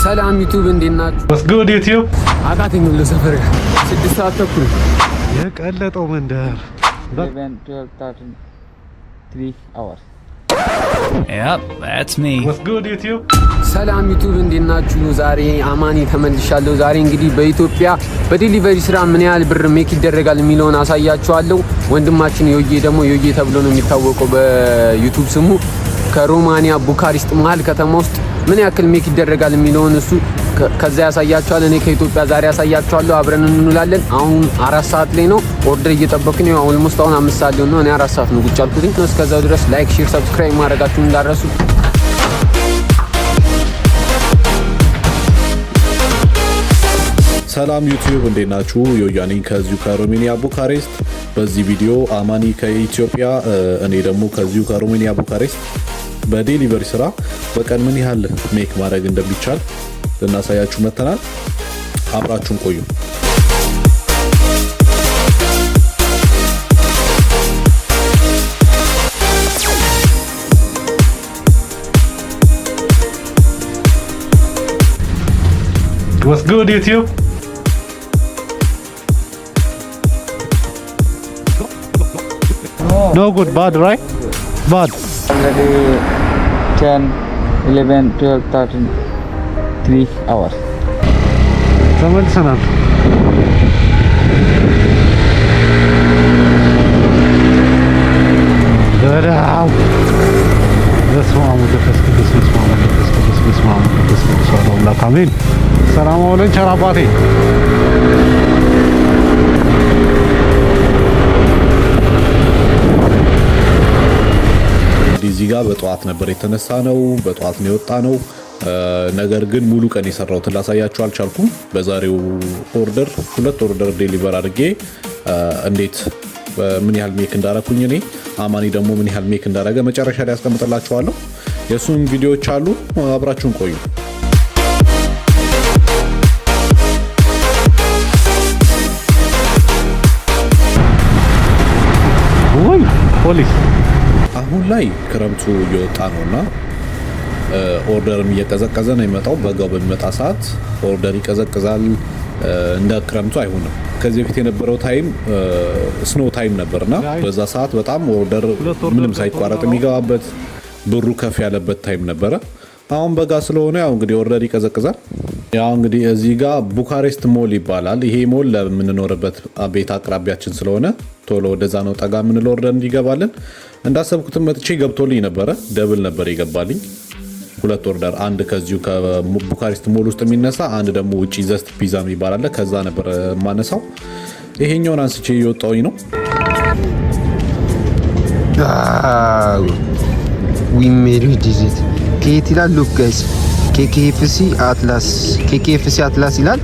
ሰላም YouTube፣ እንዴት ናችሁ? What's good, YouTube? አቃተኝ ሁሉ ሰፈር ጋር 6:30። የቀለጠው መንደር። 11, 12, 13, 3 hours. Yep, that's me. What's good, YouTube? ሰላም YouTube፣ እንዴት ናችሁ? ዛሬ አማኒ ተመልሻለሁ። ዛሬ እንግዲህ በኢትዮጵያ በ delivery ስራ ምን ያህል ብር make ይደረጋል የሚለውን አሳያችኋለሁ። ወንድማችን ዮዬ ደግሞ ዮዬ ተብሎ ነው የሚታወቀው በ YouTube ስሙ። ከሮማኒያ ቡካሬስት መሀል ከተማ ውስጥ ምን ያክል make ይደረጋል የሚለውን እሱ ከዛ ያሳያችኋል። እኔ ከኢትዮጵያ ዛሬ ያሳያችኋለሁ። አብረን እንውላለን። አሁን 4 ሰዓት ላይ ነው፣ order እየጠበቅን ነው። Almost አሁን 5 ሰዓት ሊሆን ነው። እኔ 4 ሰዓት ነው ቁጭ ያልኩት። እስከዛው ድረስ like፣ share፣ subscribe ማድረጋችሁን እንዳትረሱ። ሰላም YouTube፣ እንዴት ናችሁ? ዮያኔ ከዚሁ ከሮሜኒያ ቡካሬስት። በዚህ ቪዲዮ አማኒ ከኢትዮጵያ፣ እኔ ደግሞ ከዚሁ ከሮሜኒያ ቡካሬስት በ delivery ስራ በቀን ምን ያህል make ማድረግ እንደሚቻል ልናሳያችሁ መጥተናል። አብራችሁን ቆዩ። What's good, YouTube? No good, bad, right? Bad. Already 10, 11, 12, 13, 3 hours. ተመልሰናል። በዳው በስመ አብ ወመንፈስ ቅዱስ፣ በስመ አብ ወመንፈስ ቅዱስ፣ በስመ አብ ወመንፈስ ቅዱስ አሐዱ አምላክ አሜን። ሰላም አውለን ቸር አባቴ። እንግዲህ እዚህ ጋር በጠዋት ነበር የተነሳነው፣ በጠዋት ነው የወጣነው። ነገር ግን ሙሉ ቀን የሰራሁትን ላሳያችሁ አልቻልኩም። በዛሬው order ሁለት order deliver አድርጌ እንዴት ምን ያህል make እንዳረኩኝ እኔ፣ አማኒ ደግሞ ምን ያህል make እንዳረገ መጨረሻ ላይ ያስቀምጥላችኋለሁ። የእሱም ቪዲዮዎች አሉ። አብራችሁን ቆዩ። ውይ ፖሊስ! አሁን ላይ ክረምቱ እየወጣ ነውና order ም እየቀዘቀዘ ነው የሚመጣው። በጋው በሚመጣ ሰዓት order ይቀዘቅዛል። እንደ ክረምቱ አይሆንም። ከዚህ በፊት የነበረው time snow time ነበርና በዛ ሰዓት በጣም order ሁለት order ምንም ሳይቋረጥ የሚገባበት፣ ብሩ ከፍ ያለበት time ነበረ። አሁን በጋ ስለሆነ ያው እንግዲህ order ይቀዘቅዛል። ያው እንግዲህ እዚህ ጋር ቡካሬስት ሞል ይባላል። ይሄ ሞል ለምንኖርበት ቤት አቅራቢያችን ስለሆነ ቶሎ ወደዛ ነው ጠጋ የምንለው order እንዲገባልን። እንዳሰብኩትም መጥቼ ገብቶልኝ ነበረ። Double ነበር የገባልኝ፣ ሁለት order፣ አንድ ከዚሁ ከቡካሬስት ሞል ውስጥ የሚነሳ፣ አንድ ደግሞ ውጭ ዘስት ፒዛ የሚባል አለ። ከዛ ነበር የማነሳው። ይሄኛውን አንስቼ እየወጣሁኝ ነው። We made it። ከየት ይላል? Look guys፣ KKFC አትላስ፣ KKFC አትላስ ይላል።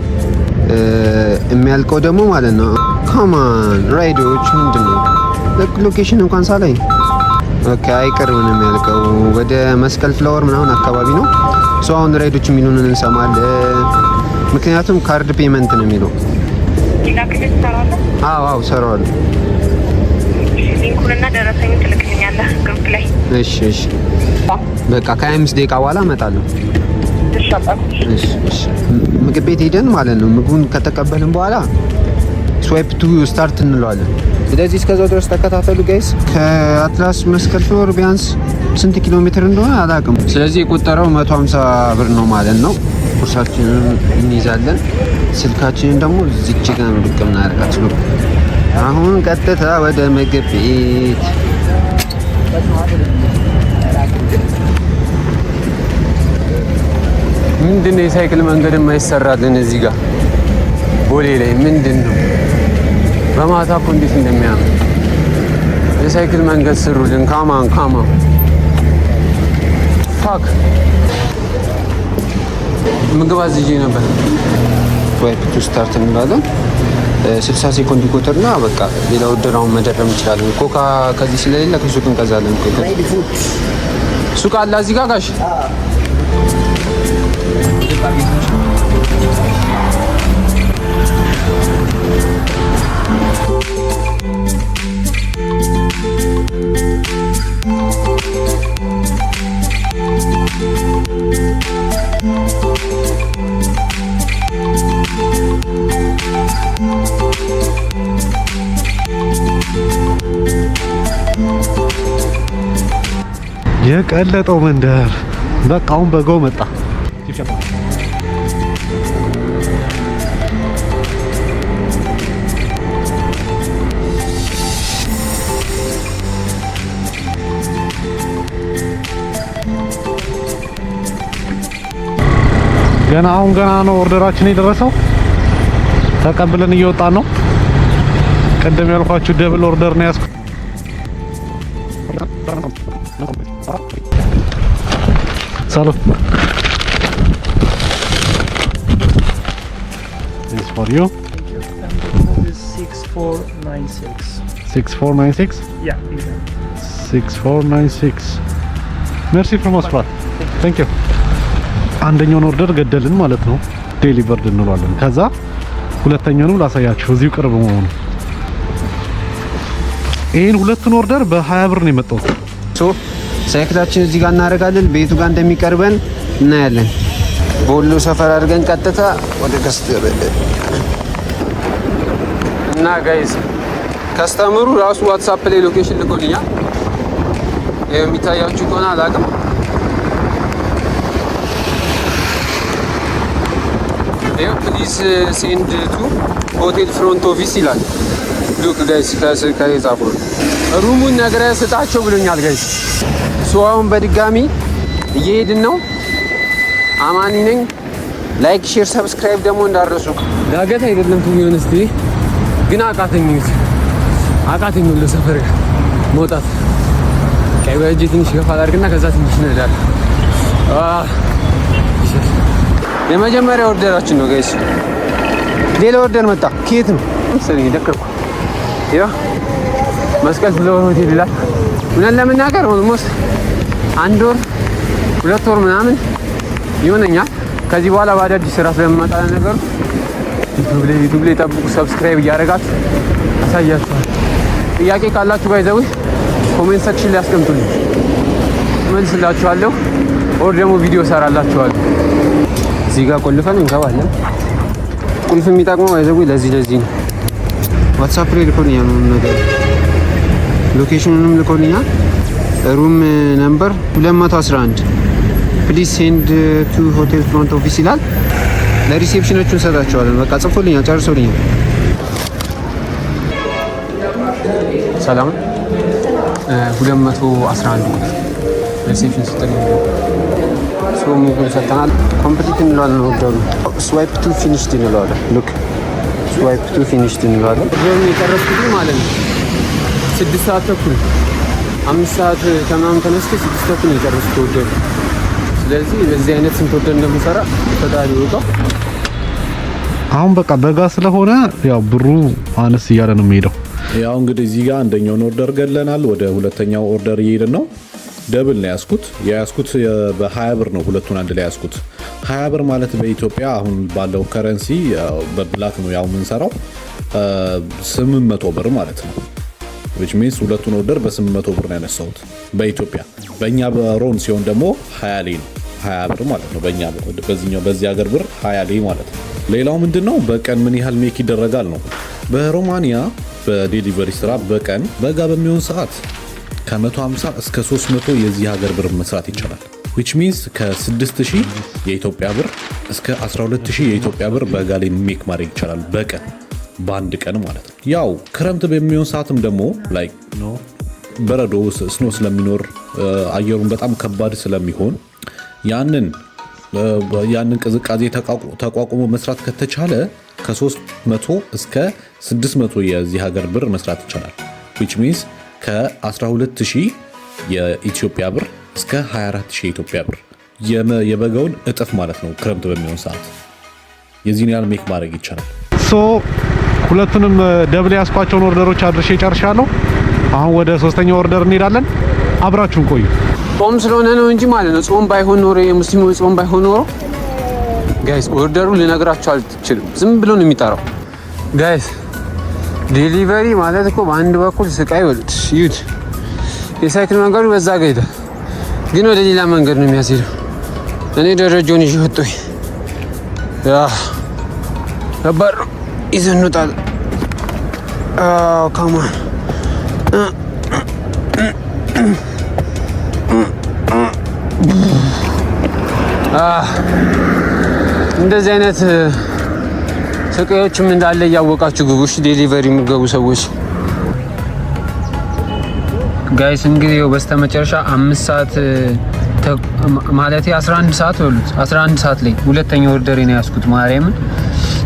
የሚያልቀው ደግሞ ማለት ነው። Come on ራይዶች፣ ምንድን ነው location እንኳን ሳላይ። Okay፣ አይቀርም ነው የሚያልቀው። ወደ መስቀል ፍላወር ምናምን አካባቢ ነው። So አሁን ራይዶች የሚሉንን እንሰማለን። ምክንያቱም card payment ነው የሚለው። አዎ፣ ሰራዋለሁ። Link ኡንና ደረሰኙን ትልክልኛለህ group ላይ። እሺ፣ በቃ ከ25 ደቂቃ በኋላ እመጣለሁ። እሺ። ምግብ ቤት ሄደን ማለት ነው ምግቡን ከተቀበልን በኋላ swipe to start እንለዋለን። ስለዚህ እስከዛው ድረስ ተከታተሉ guys። ከአትላስ መስቀል ፍላወር ቢያንስ ስንት ኪሎ ሜትር እንደሆነ አላውቅም። ስለዚህ የቆጠረው 150 ብር ነው ማለት ነው። ቁርሳችንን እንይዛለን። ስልካችንን ደግሞ እዚች ጋር ነው ልቅ የምናደርጋት። አሁን ቀጥታ ወደ ምግብ ቤት። ምንድን ነው የሳይክል መንገድ የማይሰራልን እዚህ ጋር ቦሌ ላይ ምንድን ነው? በማታ እኮ እንዴት እንደሚያምር! የሳይክል መንገድ ስሩልን። Come on, come on, fuck። ምግብ አዝዤ ነበር። Swipe to start እንላለን። 60 ሴኮንድ ይቆጥርና በቃ ሌላ order አሁን መደረብ እንችላለን። ኮካ ከዚህ ስለሌለ ከሱቅ እንገዛለን። ሱቅ አለ እዚህ ጋር ጋሽ? የቀለጠው መንደር በቃ አሁን በጋው መጣ። ገና አሁን ገና ነው order ኣችን የደረሰው። ተቀብለን እየወጣን ነው። ቅድም ያልኳችሁ double order ነው ያዝኩት። Salut. This for you. And the code is 6496. 6496. Yeah, exactly. 6496. Merci frumos, brat. Thank you. አንደኛውን order ገደልን ማለት ነው። Delivered እንለዋለን። ከዛ ሁለተኛውንም ላሳያችሁ እዚሁ ቅርብ መሆኑ። ይሄን ሁለቱን order በ20 ብር ነው የመጣው። So ሳይክላችን እዚህ ጋር እናደርጋለን። ቤቱ ጋር እንደሚቀርበን እናያለን። በወሎ ሰፈር አድርገን ቀጥታ ወደ እና guys፣ customer ኡ ራሱ WhatsApp ላይ location ልኮልኛል። ይኸው የሚታያችሁ ከሆነ አላውቅም። ይኸው "Please send to hotel front office" ይላል። Look guys፣ ከጻፉ room ኡን ነግረህ ስጣቸው ብሎኛል guys። So አሁን በድጋሚ እየሄድን ነው። አማኒ ነኝ። Like፣ share፣ subscribe ደግሞ እንዳትረሱ። ዳገት አይደለም to be honest፣ ግን አቃተኝ አቃተኝ ወሎ ሰፈር ጋር መውጣት። ቀይ በእጄ ትንሽ ገፋ ላድርግና ከዛ ትንሽ እንሄዳለን። የመጀመሪያ order ኣችን ነው guys። ሌላ order መጣ። ከየት ነው መሰለኝ ደከርኩ። ያው መስቀል ፍላወር ሆቴል ይላል። እውነት ለመናገር almost አንድ ወር 2 ወር ምናምን ይሆነኛል። ከዚህ በኋላ በአዳዲስ ስራ ስለምመጣ ነገሩ YouTube ላይ ጠብቁ። Subscribe እያደረጋችሁ አሳያችኋል። ጥያቄ ካላችሁ by the way comment section ላይ አስቀምጡልኝ፣ መልስላችኋለሁ። Or ደግሞ ቪዲዮ ሰራላችኋለሁ። እዚህ ጋር ቆልፈን እንገባለን። ቁልፍ የሚጠቅመው by the way ለዚህ ለዚህ ነው። WhatsApp ላይ ልኮልኛል ምንም ነገር፣ location ኑንም ልኮልኛል። Room number 211፣ "Please send to hotel front office" ይላል። ለ reception ኦቹ እንሰጣቸዋለን። በቃ ጽፎልኛል፣ ጨርሶልኛል። ሰላም፣ 211 ቁጥር reception ስጠኝ። So ምግብ ሰጥተናል። Complete እንለዋለን። Order ኡ swipe to finished እንለዋለን። Look፣ swipe to finished እንለዋለን። Order ኡን የጨረስኩት ማለት ነው 6 ሰዓት ተኩል፣ 5 ሰዓት ከምናምን ተነስቼ 6 ተኩል ነው የጨረስኩት order ኡ። ስለዚህ በዚህ አይነት ስንት order እንደምሰራ ፈጣሪ ይወቀው። አሁን በቃ በጋ ስለሆነ ያው ብሩ አነስ እያለ ነው የሚሄደው። ያው እንግዲህ እዚህ ጋር አንደኛውን order ገለናል። ወደ ሁለተኛው order እየሄድን ነው። Double ነው ያዝኩት። የያዝኩት በ20 ብር ነው። ሁለቱን አንድ ላይ ያዝኩት። 20 ብር ማለት በኢትዮጵያ አሁን ባለው currency በ black ነው ያው የምንሰራው 800 ብር ማለት ነው። Which means ሁለቱን order በ800 ብር ነው ያነሳሁት በኢትዮጵያ። በእኛ በሮን ሲሆን ደግሞ 20 ሌይ ነው፣ 20 ብር ማለት ነው። በእኛ በዚህኛው በዚህ ሀገር ብር 20 ሌይ ማለት ነው። ሌላው ምንድን ነው፣ በቀን ምን ያህል make ይደረጋል ነው። በሮማኒያ በ delivery ስራ በቀን በጋ በሚሆን ሰዓት ከ150 እስከ 300 የዚህ ሀገር ብር መስራት ይቻላል። Which means ከ6000 የኢትዮጵያ ብር እስከ 12000 የኢትዮጵያ ብር በጋ ላይ make ማድረግ ይቻላል፣ በቀን በአንድ ቀን ማለት ነው። ያው ክረምት በሚሆን ሰዓትም ደግሞ like በረዶ snow ስለሚኖር፣ አየሩን በጣም ከባድ ስለሚሆን ያንን ቅዝቃዜ ተቋቁሞ መስራት ከተቻለ ከ300 እስከ 600 የዚህ ሀገር ብር መስራት ይቻላል። Which means ከ12000 የኢትዮጵያ ብር እስከ 24000 የኢትዮጵያ ብር፣ የበጋውን እጥፍ ማለት ነው። ክረምት በሚሆን ሰዓት የዚህን ያህል make ማድረግ ይቻላል። So ሁለቱንም double ያስኳቸውን order ኦች አድርሼ ጨርሻለሁ። አሁን ወደ ሶስተኛው order እንሄዳለን። አብራችሁን ቆዩ። ጾም ስለሆነ ነው እንጂ ማለት ነው። ጾም ባይሆን ኖሮ፣ የሙስሊሙ ጾም ባይሆን ኖሮ guys order ኡ ልነግራችሁ አልችልም። ዝም ብሎ ነው የሚጠራው። Guys፣ delivery ማለት እኮ በአንድ በኩል ስቃይ በሉት። ይዩት፣ የሳይክል መንገዱ በዛ ጋ ሄደ፣ ግን ወደ ሌላ መንገድ ነው የሚያስሄደው። እኔ ደረጃውን ይዤ ወጣሁኝ። ከባድ ነው። ይዘን እንወጣለን። Come on. እንደዚህ አይነት ስቃዮችም እንዳለ እያወቃችሁ ግቡ። እሺ delivery የሚገቡ ሰዎች guys፣ እንግዲህ ያው በስተመጨረሻ 5 ሰዓት ማለት 11 ሰዓት በሉት፣ 11 ሰዓት ላይ ሁለተኛ order ነው ያዝኩት። ማርያምን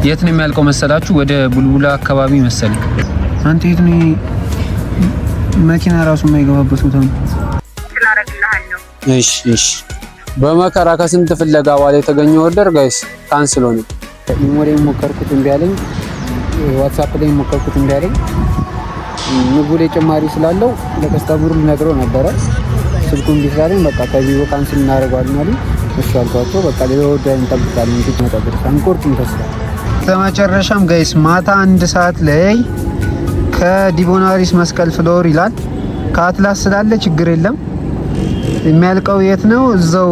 የት ነው የሚያልቀው መሰላችሁ? ወደ ቡልቡላ አካባቢ መሰለኝ። አንተ የት ነው? መኪና ራሱ የማይገባበት ቦታ ነው። እሺ፣ በመከራ ከስንት ፍለጋ በኋላ የተገኘው order guys cancel ሆነ። ኢሞ ላይ ሞከርኩት እምቢ አለኝ። WhatsApp ላይ ሞከርኩት እምቢ አለኝ። ምግቡ ላይ ጭማሪ ስላለው ለ customer ኡ ልነግረው ነበረ። ስልኩ እምቢ ስላለኝ በቃ ከቢሮ cancel እናደርገዋለን አሉኝ። እሺ አልኳቸው። በቃ ሌላ order እንጠብቃለን እስኪመጣ ድረስ፣ አንቆርጥም ተስፋ። በመጨረሻም guys ማታ 1 ሰዓት ላይ ከዲቦናሪስ መስቀል ፍሎር ይላል። ከአትላስ ስላለ ችግር የለም። የሚያልቀው የት ነው? እዛው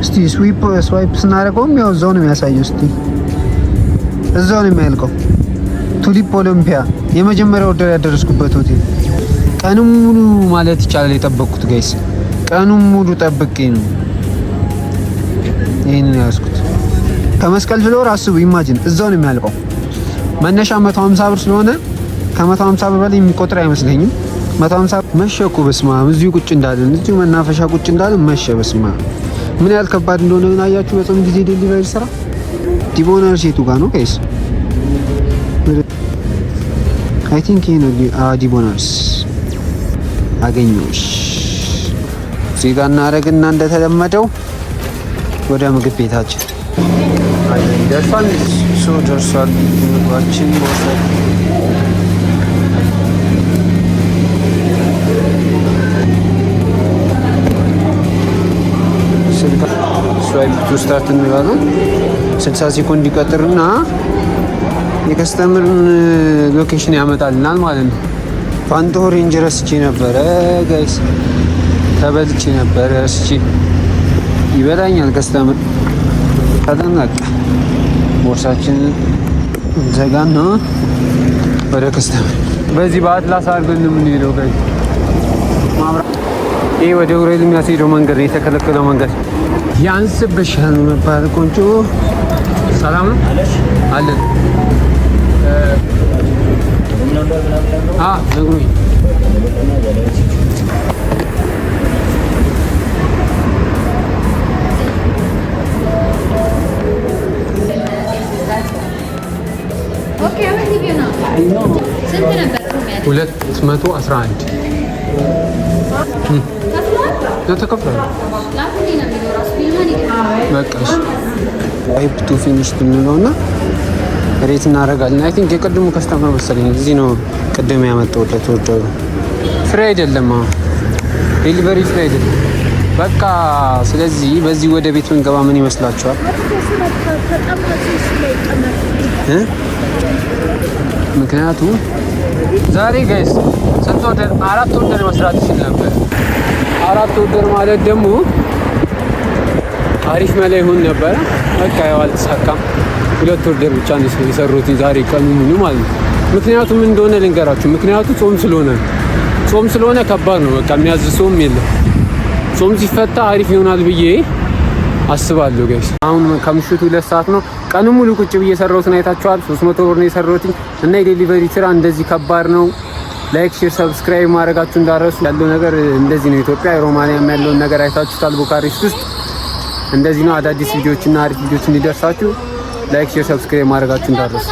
እስቲ swipe ስናደርገውም ያው እዛው ነው የሚያሳየው። እስቲ እዛው ነው የሚያልቀው። ቱሊፕ ኦሎምፒያ የመጀመሪያ order ያደረስኩበት ሆቴል። ቀኑን ሙሉ ማለት ይቻላል የጠበቅኩት guys፣ ቀኑን ሙሉ ጠብቄ ነው ይህንን ያዝኩት። ከመስቀል ፍሎር አስቡ፣ imagine እዛው ነው የሚያልቀው። መነሻ 150 ብር ስለሆነ ከ150 ብር በላይ የሚቆጥር አይመስለኝም። 150 መሸ እኮ በስመ አብ። እዚሁ ቁጭ እንዳለን፣ እዚሁ መናፈሻ ቁጭ እንዳለን መሸ። በስመ አብ፣ ምን ያህል ከባድ እንደሆነ ግን አያችሁ። በጾም ጊዜ delivery ስራ። ዲቦነር የቱ ጋር ነው guys? I think ይሄ ነው ዲቦነርስ። አገኘሁሽ። እዚህ ጋር እናደርግና እንደተለመደው ወደ ምግብ ቤታችን ደርሷል። So ደርሷል ምግባችን መውሰድ። Swipe to start እንላለን። 60 ሴኮንድ ይቀጥርና የ customer ን location ያመጣልናል ማለት ነው። ፋንታ orange ረስቼ ነበረ guys፣ ተበልቼ ነበረ ረስቼ። ይበላኛል customer። ተጠናቀ። ቦርሳችንን ዘጋና ወደ customer በዚህ በአትላስ አድርገን ነው የምንሄደው guys። ይህ ወደ ኡራኤል የሚያስሄደው መንገድ ነው፣ የተከለከለው መንገድ። ያንስብሻል መባል ቆንጆ። ሰላም ነው አለን። ነግሮኝ። Okay, I will give you now. ስንት ነበር room ያለሽ? 211። ከፍሏል? ተከፍሏል። ላኩልኝ ነው የሚለው ራሱ ፊልማን ይገባል። በቃ swipe to finish እንለውና rate እናደርጋለን። I think የቅድሙ customer መሰለኝ፣ እዚህ ነው ቅድም ያመጣሁለት order ኡ። Free አይደለም፣ delivery free አይደለም። በቃ ስለዚህ በዚህ ወደ ቤት ብንገባ ምን ይመስላችኋል? እ? ምክንያቱም ዛሬ guys ስንት order? አራት order መስራት ይችል ነበር። አራት order ማለት ደግሞ አሪፍ መላ ይሆን ነበረ። በቃ ያው አልተሳካም። ሁለት order ብቻ ነው የሰሩት ዛሬ ቀኑ ሙሉ ማለት ነው። ምክንያቱም እንደሆነ ልንገራችሁ። ምክንያቱ ጾም ስለሆነ ነው። ጾም ስለሆነ ከባድ ነው። በቃ የሚያዝ ሰውም የለም። ጾም ሲፈታ አሪፍ ይሆናል ብዬ አስባለሁ guys። አሁን ከምሽቱ 2 ሰዓት ነው። ቀኑ ሙሉ ቁጭ ብዬ የሰራሁትን አይታችኋል። 300 ብር ነው የሰራሁት እና የ delivery ስራ እንደዚህ ከባድ ነው። Like፣ share፣ subscribe ማድረጋችሁ እንዳትረሱ። ያለው ነገር እንደዚህ ነው። ኢትዮጵያ ሮማንያም ያለውን ነገር አይታችሁታል። ቡካሬስት ውስጥ እንደዚህ ነው። አዳዲስ ቪዲዮዎች እና አሪፍ ቪዲዮዎች እንዲደርሳችሁ like፣ share፣ subscribe ማድረጋችሁ እንዳትረሱ።